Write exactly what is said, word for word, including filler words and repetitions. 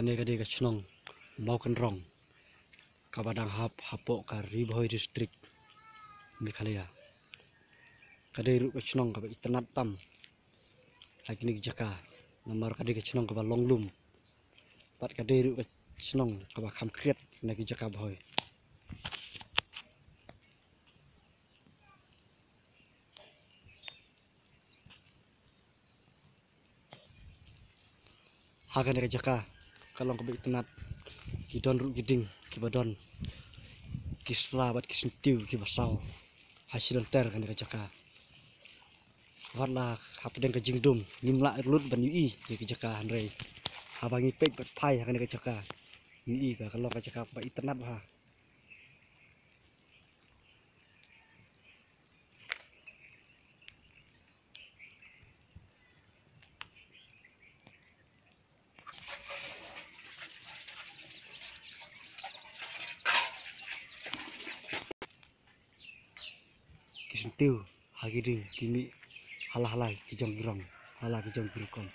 Kane ka dei ka shnong Mawkynrong, kaba dang hap hapoh ka Ri Bhoi District, Meghalaya. Ka dei ruh ka shnong kaba itynnad tam ha kine ki jaka, namar ka dei ka shnong kaba long lum, bad ka dei ruh ka shnong kaba kham khriat na ki jaka Bhoi. Ha kane ka jaka ka long kaba itynnad, ki don ruh ki dieng kiba don ki sla bad ki syntiew kiba saw ha shilynter kane ka jaka. Wat la hapdeng ka jingdum ngim lah lut ban ïohi ïa ki jaka, hynrei haba ngi peit bad phai ha kane ka jaka, ngi ïohi ka long ka jaka kaba itynnad bha. Ki syntiew ha ki dieng ki mih hala hala ki jong ki rong, hala ki jong ki rukom.